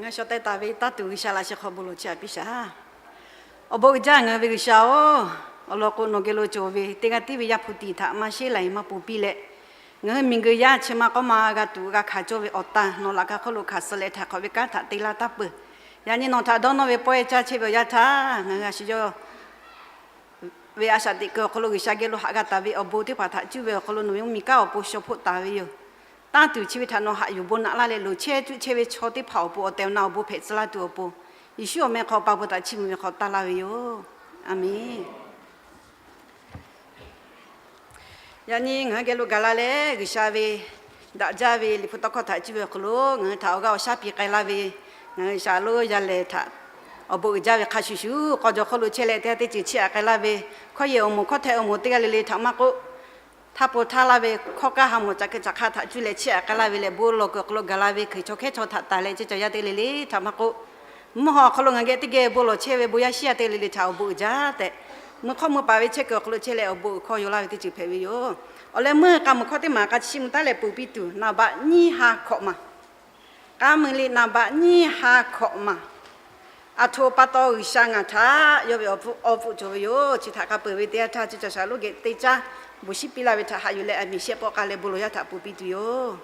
Ngaˬ hui shaw teh taˍ ve taˇ tuˬ G'uiˬsha laꞈ sheh hk'aw bon lawˬ chehˇ a piˇ shaˍ. Awˬ bon uiˍ jaˇ ngaˬ hui ve G'uiˬsha-oˬ, awˬ lawn k'o nawˬ geh lo cawˬ ve teˇ g'aˇ tiˉ ve Yaˇ hpu tiˍ htaꞈ maˇ sheˉ laˬ-e maˇ pon piˇ leh, ngaˬ hui miˬguiˬ yaˇ chi ma k'awˇ ma g'a tuꞈ g'a hkanˍ cawˇ ve awˬ tan nawˬ laꞈ ka hk'oˆ lo hkanˍ suh leh htaiˍ hk'awꞈ ve kanˉ htaꞈ te laˇ taˇ peuˬ. Yaꞈ nyi nawˬ htaꞈ dawˇ nawˇ ve pawehˇ caˇ chehˇ ve awˬ yanˇ htaˇ ngaˬ hui a shu yawˇ ve a shaꞈ teꞈ kuiˬ awˬ hk'aw lo G'uiˬsha geh lo haꞈ g'a taˍ ve awˬ bon teˇ hpaˍ htaꞈ cuˇ ve awˬ hk'aw lo nawˬ ve mvuhˇmiˬ kanˉ awˬ pon shaw hpoˆ taˍ ve yoˬ. Taˇ tuˬ chi ve htaꞈ nawˬ haꞈ yuˬ bon naꞈ laˇ leh loˍ chehˇ cuˆ chehˇ ve chaw teˇ hpaˍ awˬ pon awˬ tehˬ awˬ na awˬ bon hpehꞈ tcuh laˇ tuˬ awˬ pon, Yeˍsuˆ awˬ meh hk'aw pa bon htaꞈ chiˇ mvuh ve hk'aw taˇ laˇ ve yoˬ. A menˬ. Yaꞈ nyi ngaˬ hui geh lo gaˬ la leh G'uiˬsha ve daꞈ jaˇ ve Liꞈ hpu tawˇ hkawˇ htaꞈ cuˇ ve awˬ hk'aw lo ngaˬ hui htaꞈ awˬ g'aˇ awˬ shaˉ piˇ k'ai laˇ ve, ngaˬ hui G'uiˬsha lo yaˇ lehˬ htaꞈ awˬ bon uiˍ jaˇ ve hk'a shuˍ shuˍ, k'aw jaw hk'oˆ lo chehˇ leh teˇ g'aˇ teˇ ceuˬ chiˇ aꞈ k'ai laˇ ve, hkawˇ yehˬ awˬ moˍ hkawˇ htehꞈ awˬ moˍ teˇ g'aˇ le le htaꞈ maˇ k'oˆ, htaˇ pon htaˇ laˇ ve hkawˇ kaˇ ha mawˬ ca hkui ca hk'aˇ htaꞈ cuˇ leh chiˇ aꞈ k'ai laˇ ve leh, bon lawˬ kuiˬ awˬ hk'aw lo gaˬ la ve Hkriꞈ chaw hkehˉ chaw htaꞈ taˍ leh ceˇ caˬ yaˇ teˇ g'aˇ le le htaꞈ maˇ k'oˆ, mvuhˇ haw awˬ hk'aw lo ngaˬ geh teˇ geh bon lawˬ chehˇ ve bon yaˇ shiˉ yaˇ teˇ g'aˇ le le htaꞈ awˬ bon uiˍ jaˇ tehꞈ, mvuhˇ hk'awˇ mvuhˇ paˍ ve chehˇ kuiˬ awˬ hk'aw lo chehˇ leh awˬ bon uiˍ hkawˇ yaw laˇ ve teˇ ceuˬ hpehꞈ ve yoˬ. Awˬ leh meuˇ k'a mawˬ hkawˇ teˇ maˬ k'a chiˇ mvuh taˉ leh peuˬ piˇ tuˬ, naˍ baꞈ nyiˇ ha hkawꞈ maˬ. K'a mui liꞈ naˍ baꞈ nyiˇ ha hkawꞈ maˬ. Aˬ htoꞈ pa taw G'uiˬsha ngaˬ htaꞈ yawˇ ve awˬ pfuhˇ cawˬ ve yoˬ. Chi htaꞈ k'a peuˬ ve teˇ yanˇ htaˇ, chi caˬ shaˍ lonˉ geh teˇ caˉ bon shiˉ piˇ laˇ ve htaꞈ haꞈ yuˬ leh, aˬ miˍ shehˆ pawˆ k'a leh bon lawˬ yaˇ htaꞈ peuˬ piˇ tuˬ yoˬ.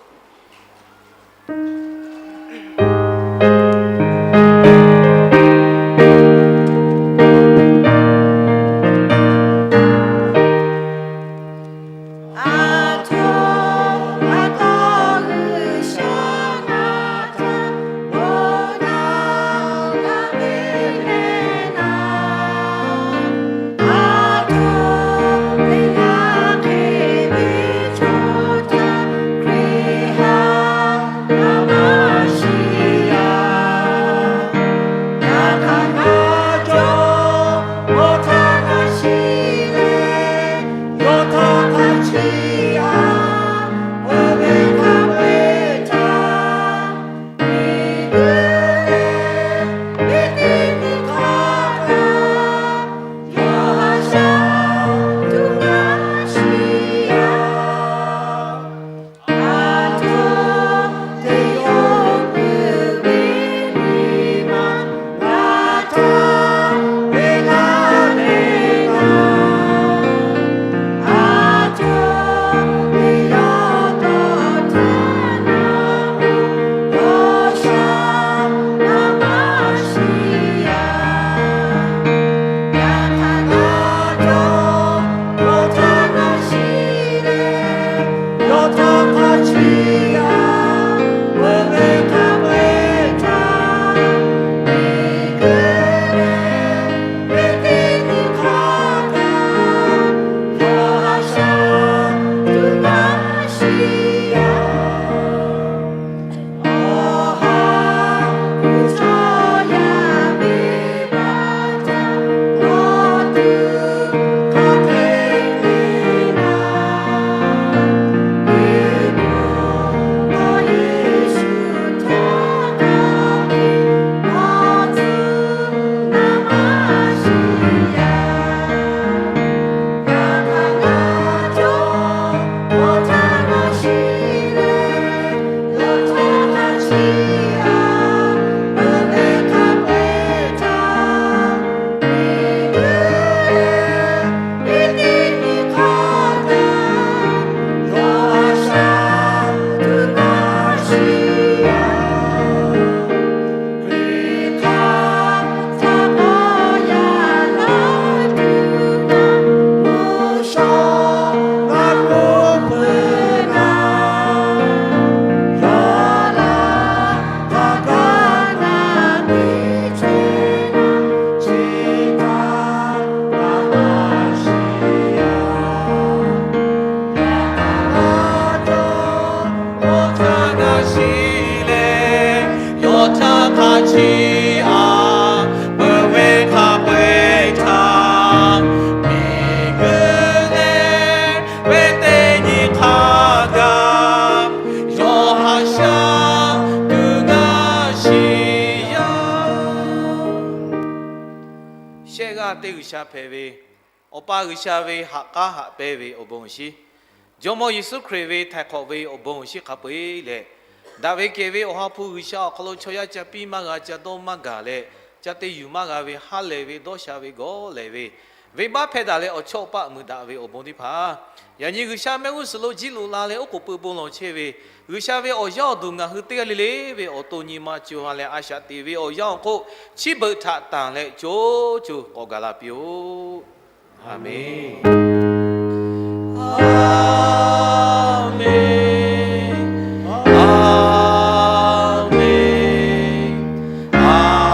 Shehˆ g'aˇ teˇ G'uiˬsha hpehꞈ ve, Awˬ pa G'uiˬsha ve haꞈ k'aˉ haꞈ pehnˇ ve awˬ bon awˬ shinˉ, Jawˇmawˇ Yeˍsuˆ Hkriꞈ ve htaiˍ hk'awꞈ ve awˬ bon awˬ shinˉ hk'a peu-eˬ leh, Daꞈ ve kehˬ ve Awˬ ha hpu G'uiˬsha awˬ hk'aw lo chaw yaˇ ca piˇ maˇ g'a, ca dawˇ maˇ gaˬ leh, ca te yuˬ maˇ g'a ve, ha lehˬ ve, dawˇ sha ve, gawˇ lehˬ ve, venˇbaˆ hpehˇ daꞈ leh awˬ chawˇ paˆ mui daꞈ ve awˬ bon teˇ hpaˍ, yaꞈ nyi G'uiˬsha mehˆ g'uˇ suhˍ lo jiˇ loꞈ la leh oˉ k'oˍ pui bon lawˬ chehˇ ve, G'uiˬsha ve awˬ yaˇ awˬ duˬ ngaˬ hui teˇ g'aˇ le le ve awˬ to nyi ma co ha leh a shaꞈ teꞈ ve awˬ yanˇ awˬ hk'oˆ, chi beuꞈ htaꞈ tanˬ leh co co k'awꞈ gaˬ la piˇ-oˆ. Aˍmenˍ. Aˍmenˍ. Aˍmenˍ. Aˍmenˍ.